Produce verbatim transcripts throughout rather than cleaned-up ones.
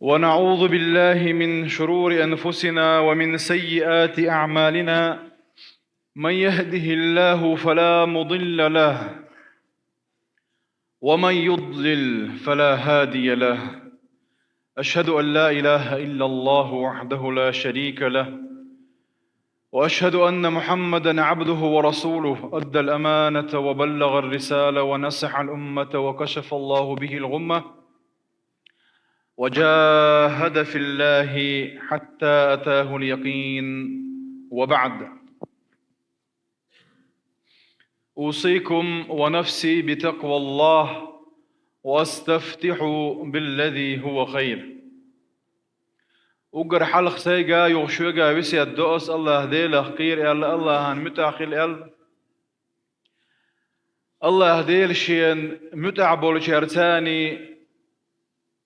ونعوذ بالله من شرور أنفسنا ومن سيئات أعمالنا. من يهده الله فلا مضل له، ومن يضلل فلا هادي له. أشهد أن لا إله إلا الله وحده لا شريك له، وأشهد أن محمدا عبده ورسوله، أدى الأمانة وبلغ الرسالة ونصح الأمة وكشف الله به الغمة، وجاهد في الله حتى أتاه اليقين. وبعد، أوصيكم ونفسي بتقوى الله، وأستفتح بالذي هو خير. Уггар хьалха сайга, юха шуьга весет до ас, АллахӀ Делах кхера аьлла, АллахӀан муьтӀахь хила аьлла. АллахӀ Дела Шен муьтӀахь болчаьрца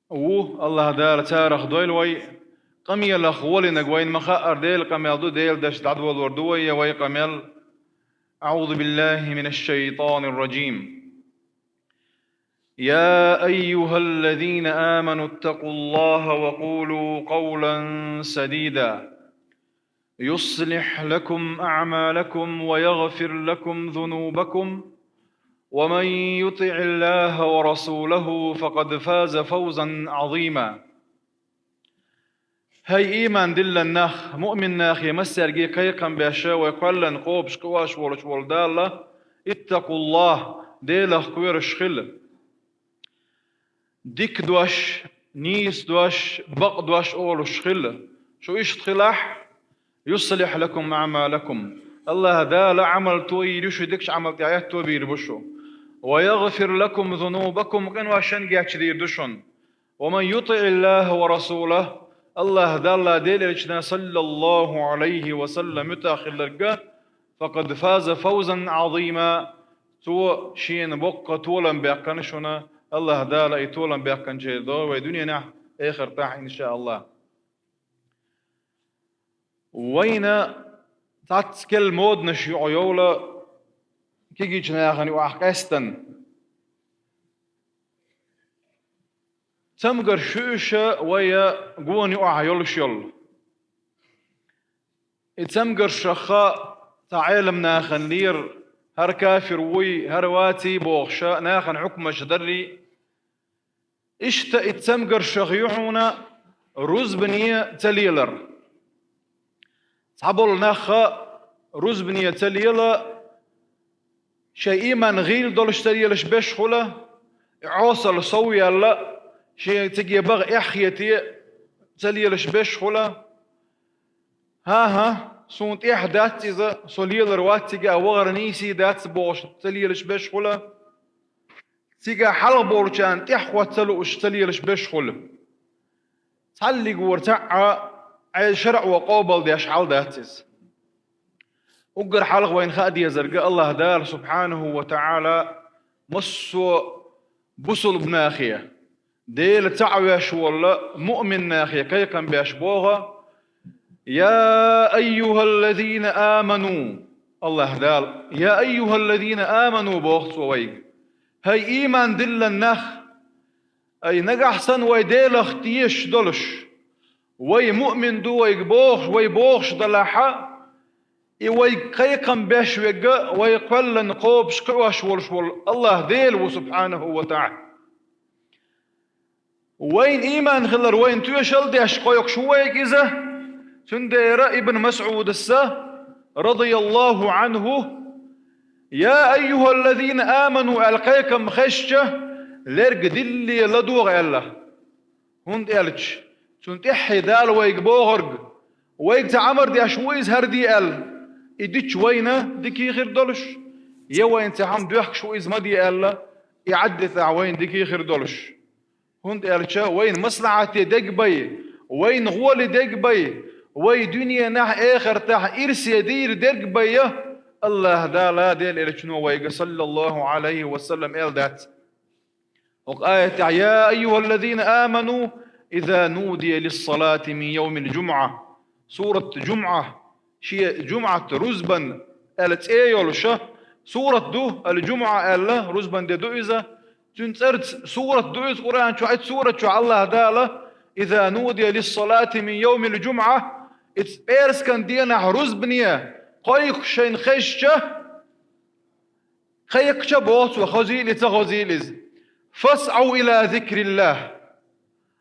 ву, АллахӀ Дала царах дойла вай. Къамелах гӀолинарг вайна ма хаъара Делан къамел ду, Делан дашца дӀадолор ду вай, я вай къамел. أعوذ بالله من الشيطان الرجيم. يا أيها الذين آمنوا اتقوا الله وقولوا قولا سديدا يصلح لكم أعمالكم ويغفر لكم ذنوبكم ومن يطع الله ورسوله فقد فاز فوزا عظيما. ХӀай ийман диллина нах, муъмин нахе массаьрга кхайкхам беш вай кхоьллина кхобуш кхуьош волуш волу Дала, اتقوا الله, Делах кхоьруш хила. Дика дош, нийса дош, бакъ дош олуш хила. Шу иштта хилахь, يصلح لكم أعمالكم. АллахӀ Дала Ӏамал тоийр ю шу, дикачу Ӏамал тӀехь аьтто бийр бу шу. ويغفر لكم ذنوبكم, къиношна гечдийр ду шуна. ومن يطع الله ورسوله, АллахӀ Далла, Делан Элчанна, صلى الله عليه وسلم, муьтӀахь хилларг, فقد فاز فوزا عظيما, цо шена боккха толам баьккхина шуна, АллахӀ Дала и толам баьккхинчеран дойла вай дуьненахь, эхартахь, иншааллахӀ. Вайна цхьацца керла моданаш юкъа йовла кегийчу нахана юкъахь къаьстина. Цамгарш ю уьш вай гонна юкъахь йолуш йолу. И цамгаршах цхьа Ӏелам нахана лера, хӀара кафир вуй, хӀара ваций бохуш, нахана хьукмаш дарий. Иштта и цамгаршах ю хьуна рузбане ца лелар. Цхьаболу нахха рузбане ца лела, шайн ийман гӀийла долуш ца лелаш беш хуьла, и Ӏесалла сов яьлла, шен циге баха эхь хете ца лелаш беш хуьла. ХӀан-хӀа, суна тӀехь дац иза, со лелар вац цига, вахар нийса дац бохуш ца лелаш беш хуьла. Цига хьалха болчарна тӀехь хӀотта ца лууш ца лелаш беш хуьла. Цхьаллиг вара цхьаъ а, Ӏе шарӀо къобалдеш хьал дац иза. Уггар хьалха вайна хаа дезарг, АллахӀ Дала, субхьанаху ва таӀала, массо а бусулба нахе, Дела цхьаъ веш волу муъмин нахе кхайкхам беш боху: «Я айюхаллазина аману», АллахӀ Дала, «Я айюхаллазина аману», боху Цо вайга. ХӀай ийман диллина нах! Ай, нагахь санна вай Делах тешаш долуш, вай муъмин ду вайга бохуш, вай бохуш далахьа, и вайга кхайкхам беш верг вай кхоьллина кхобуш кхуьош волуш волу АллахӀ Дела ву, субхьанаху ва таӀала. Вайна ийман хилар вайна тоьшалла деш кхойкхуш ву вайга иза. Цундела Ибн МасӀудас, радияллаху Ӏанху, «Я айюхаллазина аману» аьлла кхайкхам хезча, лерг дилла ладогӀа аьлла. ХӀунда аьлча цунна тӀаьххье Дала вайга бохург, вайга цхьа Ӏамар деш ву иза хӀара де аьлла, и дича вайна дика хир долуш, я вайна цхьа хӀума доьхкуш ву иза ма де аьлла, и Ӏаддитахь вайна дика хир долуш. ХӀунда аьлча вайна маслахьате дерг бай, вайна гӀоли дерг бай, вай дуьненахь, эхартахь ирсе дийр дерг бай, АллахӀ Дала, Делан Элчано вайга, саллаллаху Ӏалайхи ва саллам, аьлла дац. ХӀокху аятехь: «Я айюхаллазина аману, иза нудия лиссалати мин йовмил джумӀа». Сурат Джумъа, шен Джумъат, рузбан аьлла цӀе йолуша сурат ду, ал-Джумъа аьлла, рузбан де ду иза. Цуьнан цӀарца сурат ду иза Къуръан чохь, оцу сурат чохь АллахӀ Дала: «Иза нудия лиссалати мин йовмил джумъа», иза пӀераскан денахь рузбане кхойкхуш шайна хезча, кхайкхича боху цо, хозийла, ца хозийла иза. «ФасӀав ила зикриллахӀ».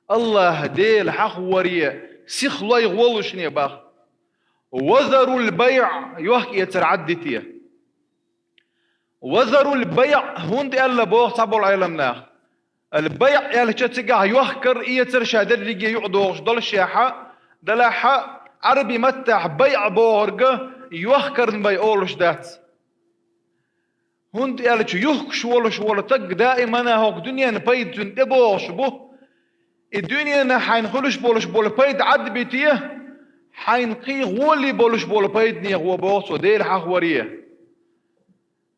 АллахӀ Дела хьахаваре сиха лой гӀоллушне баха. «Ва зарул байӀ», йохк-эцар Ӏаддите. «Ва зарул байӀ», хӀунда аьлла боху цхьаболу Ӏеламнаха. Ал-байӀ аьлча цигахь йохкар, эцар, ша дерриге юкъадогӀуш долу шехьа, делахьа, Ӏараби маттахь байӀ бохург йохкарна бай олуш дац. ХӀунда аьлча юхкуш волуш волу таг даимана хӀокху дуьненан пайда цуьнан тӀебогӀуш бу. И дуьненан хьайна хуьлуш болуш болу пайда Ӏадбите, хьайна кхин гӀоле болуш болу пайдане гӀо боху цо, Дела хьахаваре.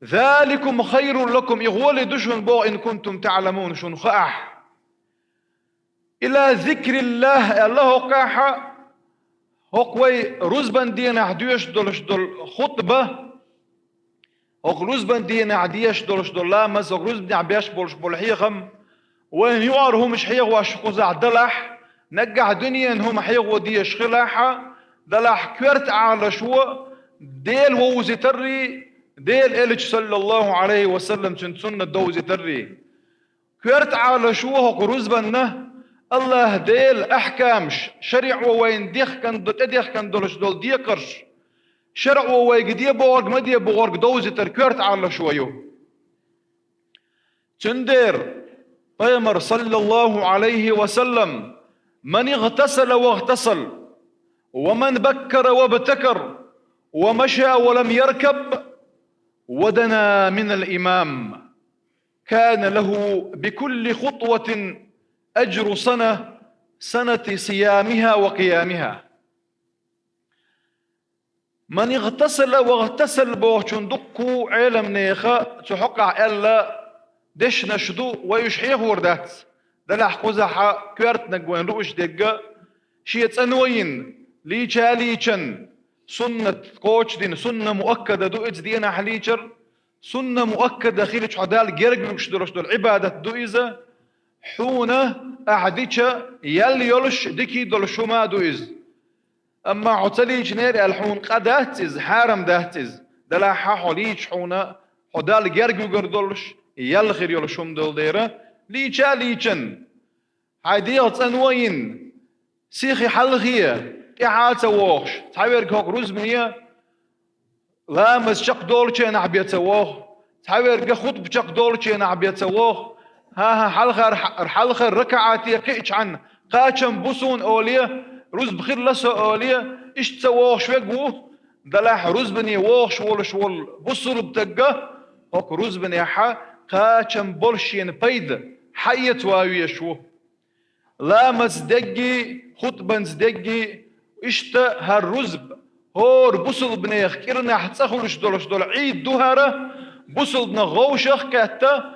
«Заликум хайрул лакум», и гӀоле ду шуна боху, «ин кунтум таъламун», шуна хаахь. «Ила зикриллахь», аьлла хӀокхахьа, хӀокху вай рузбан денахь доьшуш долуш долу хутба, хӀокху рузбан денахь дешуш долуш долу ламаз, хӀокху рузбанехь беш болуш болу хьехам, вайна юкъара хӀумаш хьехош кхузахь далахь, наггахь дуьненан хӀума хьехо дезаш хилахьа, далахь, коьрта Ӏалашо Дела вовзийтаррий, Делан Элча, саллаллаху Ӏалайхи ва саллам, цуьнан суннат довзийтаррий. Коьрта Ӏалашо хӀокху рузбанна АллахӀ Делан ахькамаш, шариӀо вайна дехкан до-, тӀедехкан долуш долу декхарш, шариӀо вайга де бохург, ма де бохург довзийтар коьрта Ӏалашо ю. Цундела Пайхамар, саллаллаху Ӏалайхи ва саллам: «Ман игътасала вагътасал, ва ман баккара вабтакар, ва маша ва лам яркаб, ва дана минал имам». «Кана лаху бикулли хутватин аджру сана, санати сиямиха ва къиямиха». «Ман игътасала вагътасал» бохучун дуккху Ӏеламнеха цу хьокъехь аьлла дешнаш ду, вай уьш хьехор дац. Делахь кхузахьа коьртаниг вайн лууш дегга, шен цӀано йина, лийча а лийчан, суннат кхочушдина, сунна муаккада ду иза денахь лийчар, сунна муаккада хилча хьо Далла герга вуьгуш долуш долу Ӏибадат ду иза, хьуна ахьа дича ял йолуш, дика долуш хӀума а ду иза. Амма хьо ца лийчинера аьлла хьуна къа дац иза, хьарам дац иза. Делахь хьо лийча хьуна, хьо Далла герга вуьгур долуш, ял хир йолуш хӀума долу дера, лийча а лийчан, хьайн дегӀан цӀано йина, сихха хьалхе, тӀаьхьа а ца вогӀуш, цхьаверг хӀокху рузбане ламаз чекхдолучу хенахь бен ца вогӀу, цхьаверг хутба чекхдолучу хенахь бен ца вогӀу, хӀан-хӀа, хьалхар-, хьалхара ракаӀате кхиъчхьана кхачам бу суна оле, рузба хилла со оле, иштта ца вогӀуш верг ву, делахь рузбане вогӀуш волуш волу бусулба стагга хӀокху рузбанехьа кхачам болуш шена пайда хьаэца ван везаш ву. Ламазца дегги, хутбанца дегги, иштта хӀара рузба, хӀора бусулбанех кӀирнахь цӀа хуьлуш долуш долу Ӏийд ду хӀара, бусулбанах гӀовшах а кхетта,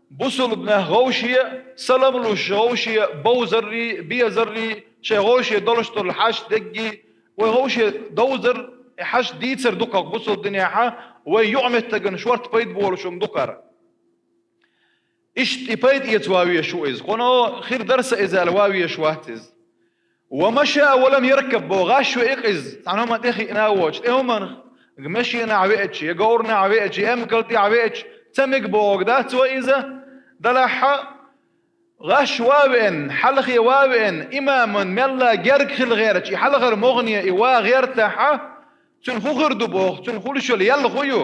бусулбанех гӀовше а, салам луш гӀовше а, бовзаррий, безаррий, шайн гӀовше долуш долу хьашт дегги, вай гӀовше довзар, и хьашт дийцар ду кху бусулба динехьа, вай юкъаметтиган шорта пайда болуш хӀума ду кхара. Иштта и пайда эца ван везаш ву иза. Кхуно хир дара сан иза аьлла ван везаш вац иза. «Ва маша ва лам яркаб» бо, гӀаш ве и къиза, цхьана хӀуманна тӀе хиъна а воцуш, тӀе хӀуманах, машенахь веача, я говрнахь веача, я эмкал тӀехь веача, ца мега бохург дац вай иза, делахьа, гӀаш ван веана, хьалхе ван веана, имаман мелла герга хила гӀерташ, и хьалхара могӀане и ван гӀертахьа, цуьнан хӀун хир ду боху, цуьнан хуьлуш йолу ял хӀун ю?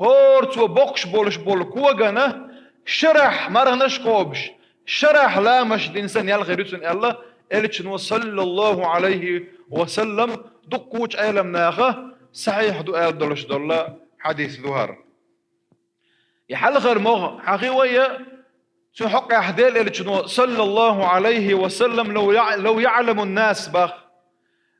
ХӀора цо боккхуш болуш болу когана шарахь марханаш а кхобуш, шарахь ламазаш дина санна ял хир ю цуьнан аьлла, Элчано, саллаллаху Ӏалайхи ва саллам, дуккхачу Ӏеламнаха сахьихь ду аьлла долуш долу хьадис ду хӀара. И хьалхара могӀа хьан хи вай, цу хьокъехь Делан Элчано, саллаллаху Ӏалайхи ва саллам: «Лав яъ-, лав яъламун нас», бах.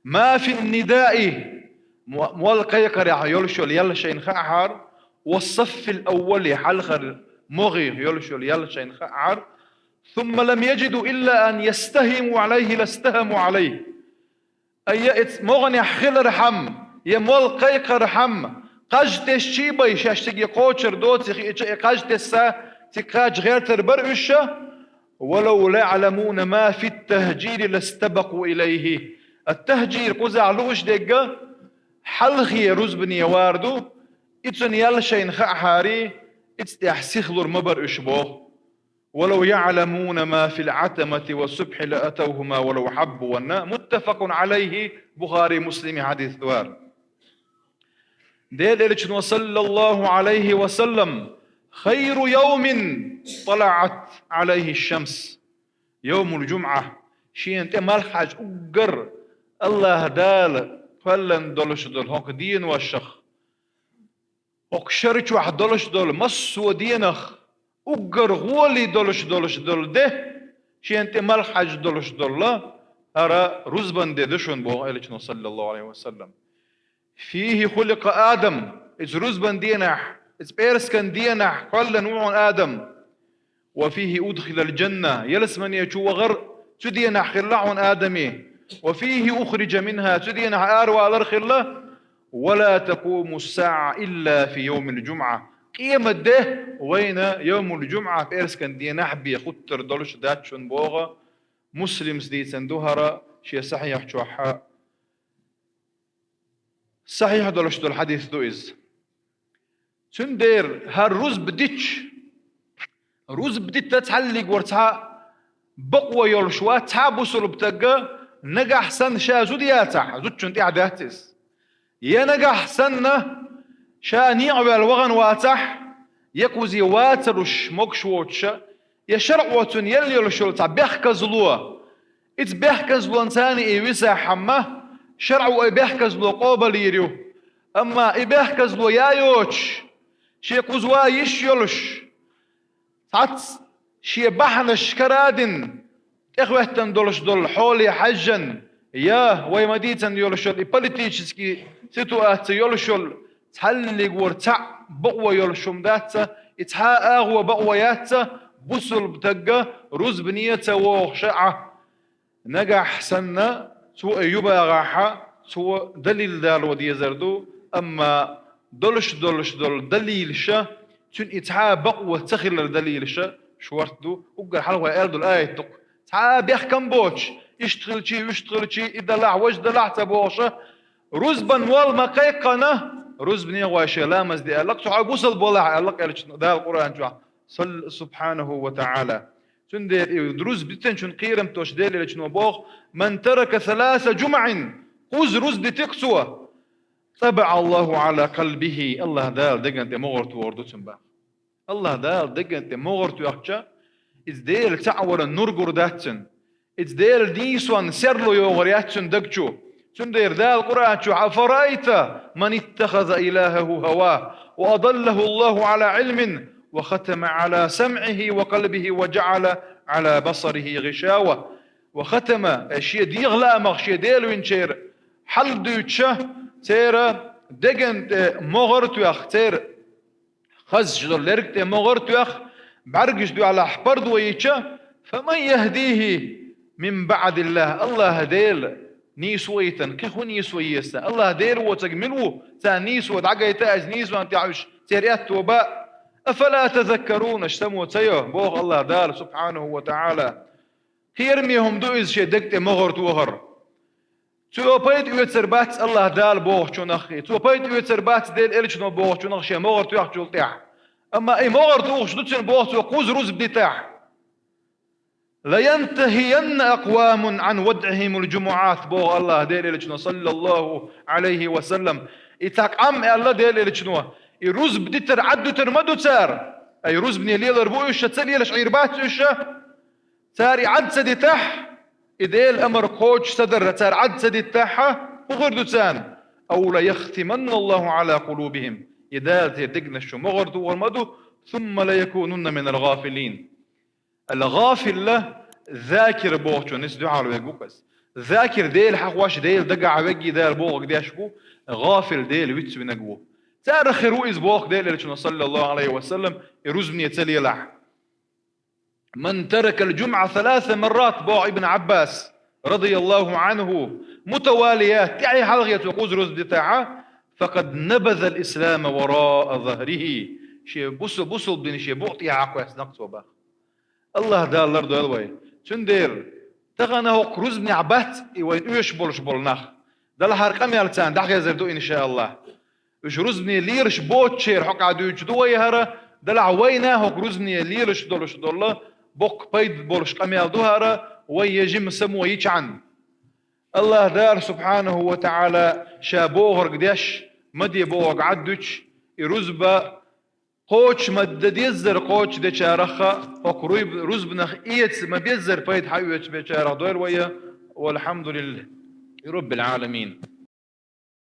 «Ма фин нидаи», мо-, молла кхайкхарехь йолуш йолу ял шайна хаахьара, «ва саффил аввали», хьалхара могӀи йолуш йолу ял шайна хаахьара, «сумма лам яджиду илла ан ястахиму Ӏалайхи ластахаму Ӏалайхи». Айя, эц могӀанехь хилархьама, я молла кхайкхархьама, кхаж тесчий бай, шаьш цига кхочур доций хиъча, и кхаж тесса, цига кхача гӀертар бара уьш ша, ولو يعلمون ما في التهجير لاستبقوا إليه. Ат-тахьжир кхузахь лууш дерг хьалхе рузбане вар ду, и цунна ял шайна хаахьара, иза тӀехь сихлур ма бара уьш боху. ولو يعلمون ما في العتمة والصبح لأتوهما ولو حبوا. متفق عليه, Бухари, Муслими хьадис ду хӀара. Делан Элчано, саллаллаху Ӏалайхи ва саллам: خير يوم طلعت عليه الشمس يوم الجمعة. Шена тӀе малх хьажа уггар АллахӀ Дала кхоьллина долуш долу хӀокху деношах, хӀокху шар чохь долуш долу массо а денах уггар гӀоли долуш долуш долу де, шена тӀе малх хьажа долуш долу, хӀара рузбан де ду шуна, боху Элчано, саллаллаху Ӏалайхи ва саллам. فيه خلق آدم, иза рузбан денахь, иза пӀераскан денахь кхоьллина ву хьуна Адам. وفيه أدخل الجنة, ялсамане чу вахар цу денахь хилла хьуна Адаме. وفيه أخرج منها, цу денахь аравалар хилла. ولا تقوم الساعة إلا في يوم الجمعة. Къемат де вайна йовмул-жумӀа, пӀераскан денахь бен хӀуттур долуш дац шуна, боху, Муслимс дийцина ду хӀара шен сахьихь чохь. Сахьихь долуш долу хьадис ду иза. Цундела хӀара рузба дича, рузба дита цхьаллиг вара цхьа бакъо йолуш вац цхьа бусулба стаг, нагахь санна ша зуда яцахь, зудчунна тӀехь дац иза. Я нагахь санна ша некъаваьлла вахана вацахь, я кхузе вацаруш могуш воцуша, я шарӀо цунна елла йолуш йолу цхьа бехказло, иза бехказлонца и висахь хьамма, шарӀо и бехказло къобалйийр ю. Амма и бехказло я йоцуш, шен кхуза ван йиш йолуш, цхьацца шен бахьанаш кара а дина, тӀехӀоьттина долуш долу хьоле хьаьжжина, я вай ма-дийцина йолуш йолу и политический ситуаци йолуш йолу, цхьаллиг вара цхьаъ бакъо йолуш хӀума дац, и цхьа а агӀо бакъо яц, бусулба стаг рузбане ца вогӀуша Ӏа. Нагахь санна цо и юбагӀахьа, цо далил дало дезар ду, амма долуш долуш долу далилша, цуьнан и цхьа а бакъо ца хилар далилша шорта ду. Уггар хьалха вай аьлла долу аят ду-кх. Цхьа а бехкам боцуш, иштта хилчий, вуьшта хилчий, и далахь, важа далахь ца бохуша, рузбан молла ма-кхайкхина, рузбане гӀой шен ламаз де аьлла-кх, цу хьо бусалба валахь аьлла-кх Элчано Дала Къуръан чохь, сал-, субхьанаху ва таӀала. Цундела и рузба дитинчун кхерам тосуш Делан Элчано боху: من ترك ثلاث جمع, кхузза рузба дити-кх цо, طبع الله على قلبه, АллахӀ Дала деган тӀе могӀар тохур ду цуьнан боху. АллахӀ Дала деган тӀе могӀар тоьхча, иза Дела цхьаъ варан нур гур дац цуьнан. Иза Делан нийсонан серло йогӀур яц цуьнан даг чу. Цундела Дала Къуръан чохь: أفرأيت من اتخذ إلهه هواه وأضله الله على علم وختم على سمعه وقلبه وجعل على بصره غشاوة وختم, э, шен дегӀан лаамах шен дела винчеран хьал дуьйцуша, церан деган тӀе могӀар тоьхна, церан хазачу долу лерг тӀе могӀар тоьхна, бӀаьргаш дуьхьалахь пардо йича, فمن يهديه من بعد الله, АллахӀ Дела нийсо йитина, кхин хӀун нийсо еза царна? АллахӀ Дела воцург мила ву, царна нийсо дӀагайта, иза нийсонна тӀехь уьш церан аьтто бан? أفلا تذكرون, аша само ца йо, боху АллахӀ Дала, субхьанаху ва таӀала. Кхераме хӀума ду иза шен дег тӀе могӀар тохар. Цо пайда оьцур бац АллахӀ Дала бохучунах, цо пайда оьцур бац Делан Элчано бохучунах шен могӀар тоьхначул тӀаьхьа. Амма и могӀар тухуш ду цуьнан боху цо кхузза рузба дитахь. لينتهين أقوام عن ودعهم الجمعات, боху АллахӀ Делан Элчано, саллаллаху Ӏалайхи ва саллам. И цхьа къам, аьлла Делан Элчано, и рузба дитар Ӏаддуьтур ма ду цара. Ай, рузбане лелар бу уьш, ца лелаш Ӏийр бац уьш. Цара и Ӏад ца дитахь, и Делан амар кхочуш ца дарра цара Ӏад ца диттахьа, хӀун хир ду царна? أو ليختمن الله على قلوبهم. И Дала церан дегнаш чу могӀар тухур ма ду, ثم ليكونن من الغافلين. Ал-гӀафил, закир бохучунна иза дуьхьал верг ву-кх иза. Закир Дела хьахош, Дела дагахь верг, Дала бохург деш ву, гӀафил Дела вицвинарг ву. Царах хир ву иза, боху Делан Элчано, саллаллаху Ӏалайхи ва саллам, и рузбане ца лелахь. من ترك الجمعة ثلاث مرات, боху Ибн Ӏаббаса, радияллаху Ӏанху, متواليات, тӀаьхье хьалхе цо кхузза рузба дитахьа, فقد نبذ الإسلام وراء ظهره. Шен бусу-, бусулба дин шен букъа тӀехьа кхоьссина-кх цо, боху. АллахӀ Дала лардойла вай. Цундела тахана хӀокху рузбанехь бац и вайна оьшуш болуш болу нах. Делахь хӀара къамел царна дӀахезар ду, иншааллахӀ. Уьш рузбане лелаш боцучеран хьокъехь дуьйцуш ду вай хӀара, делахь вайна хӀокху рузбане лелаш долуш долу боккха пайда болуш къамел ду хӀара, вай я жима само йичхьана. АллахӀ Дала, субхьанаху ва таӀала, Ша бохург деш, ма де бохург Ӏад дуьтуш, и рузба кхочуш ма дан деззара кхочушдечарах а, хӀокху руй-, рузбанах эца ма беззара пайда хьаоьцуш бечарах дойла вай, валхьамдулиллахӀи раббил Ӏаламин.